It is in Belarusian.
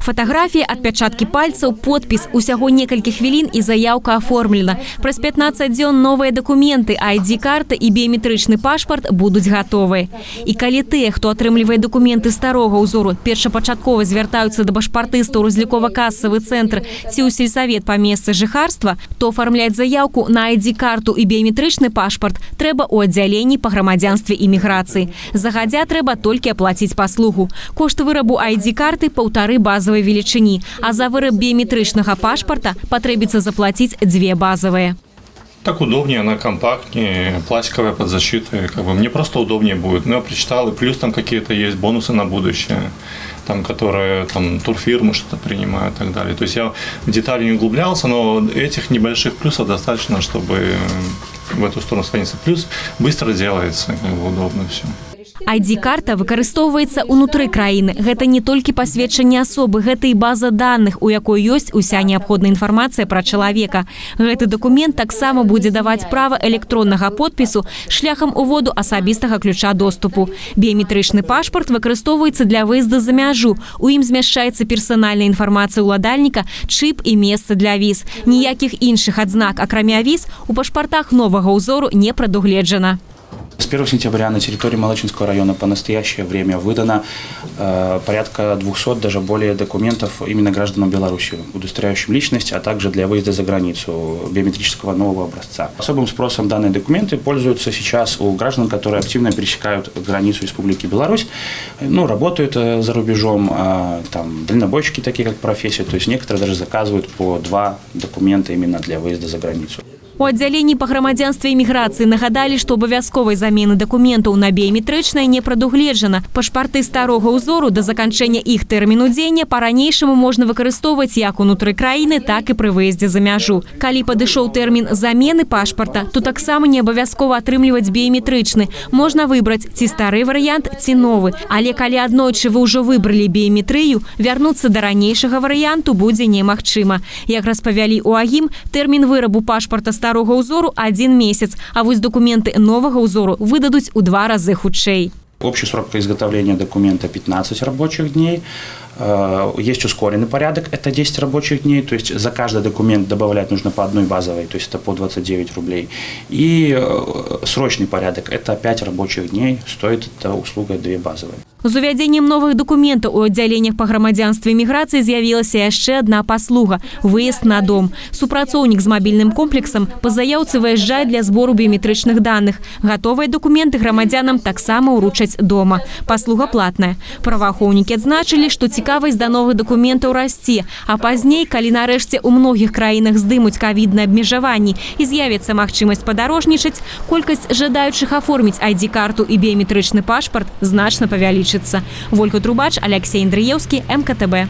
Фатаграфія, адпячаткі пальцаў, подпіс. Усяго некалькі хвілін, і заяўка аформлена. Праз 15 дзён новыя дакументы, ID-карта і біяметрычны пашпарт будуць гатовыя. І калі тыя, хто атрымлівае дакументы старога ўзору, першапачаткова звяртаюцца да пашпартыста ў разлікова-касавы цэнтр ці ў сельсавет па месцы жыхарства, то афармляць заяўку на ID-карту і біяметрычны пашпарт трэба ў аддзяленні па грамадзянстве і міграцыі. Загадзя трэба толькі аплаціць паслугу. Кошт вырабу ID-карты 1,5 базавай велічыні, а за выраб біяметрычнага пашпарта патрэбіцца заплаціць дзве базавыя. Так удобнее, она компактнее, пластиковая, под защитой. Как бы мне просто удобнее будет. Ну, я прочитал, и плюс там какие-то есть бонусы на будущее, там, которые там турфирмы что-то принимают и так далее. То есть я в детали не углублялся, но этих небольших плюсов достаточно, чтобы в эту сторону склониться. Плюс быстро делается, как бы удобно все. ID-карта выкарыстоўваецца ўнутры краіны. Гэта не толькі пасведчанне асобы, гэта і база даных, у якой ёсць уся неабходная інфармацыя пра чалавека. Гэты дакумент таксама будзе даваць права электроннага подпісу шляхам уводу асабістага ключа доступу. Біяметрычны пашпарт выкарыстоўваецца для выезда за мяжу. У ім змяшчаецца персанальная інфармацыя ўладальніка, чып і месца для віз. Ніякіх іншых адзнак, акрамя віз, у пашпартах новага ўзору не прадугледжана. С 1 сентября на территории Молодечненского района по настоящее время выдано порядка 200, даже более документов именно гражданам Беларуси, удостоверяющим личность, а также для выезда за границу биометрического нового образца. Особым спросом данные документы пользуются сейчас у граждан, которые активно пересекают границу Республики Беларусь, ну, работают за рубежом, там, дальнобойщики такие, как профессия, то есть некоторые даже заказывают по два документа именно для выезда за границу. У аддзяленні па грамадзянстве і міграцыі нагадалі, што абавязковай замены дакументаў на біяметрычныя не прадугледжана. Пашпарты старога ўзору да заканчэння іх тэрміну дзеяння па-ранейшаму можна выкарыстоўваць як унутры краіны, так і пры выездзе за мяжу. Калі падышоў тэрмін замены пашпарта, то таксама не абавязкова атрымліваць біяметрычны. Можна выбраць ці стары варыянт, ці новы. Але калі аднойчы вы ўжо выбралі біяметрыю, вярнуцца да ранейшага варыянту будзе немагчыма. Як распавялі ў АГІМ, тэрмін вырабу пашпарта старога ўзору адзін месяц, а вось дакументы новага ўзору выдадуць у два разы хутчэй. Общий срок изготовления документа 15 рабочих дней. Есть ускоренный порядок, это 10 рабочих дней, то есть за каждый документ добавлять нужно по одной базовой, то есть это по 29 рублей. И срочный порядок, это 5 рабочих дней, стоит эта услуга 2 базовые. З увядзеннем новых дакументаў у аддзяленнях па грамадзянстве і міграцыі з'явілася яшчэ адна паслуга — выезд на дом. Супрацоўнік з мабільным комплексам па заяўцы выязджае для збору біяметрычных даных. Гатовыя дакументы грамадзянам таксама ўручаць дома. Паслуга платная. Праваахоўнікі адзначылі, што цікавасць да новых дакументаў расце, а пазней, калі нарэшце ў многіх краінах здымуць кавідныя абмежаванні і з'явіцца магчымасць падарожнічаць, колькасць жадаючых аформіць ID-карту і біяметрычны пашпарт значна павялічыцца. Вольга Трубач, Аляксей Андрыеўскі, МКТБ.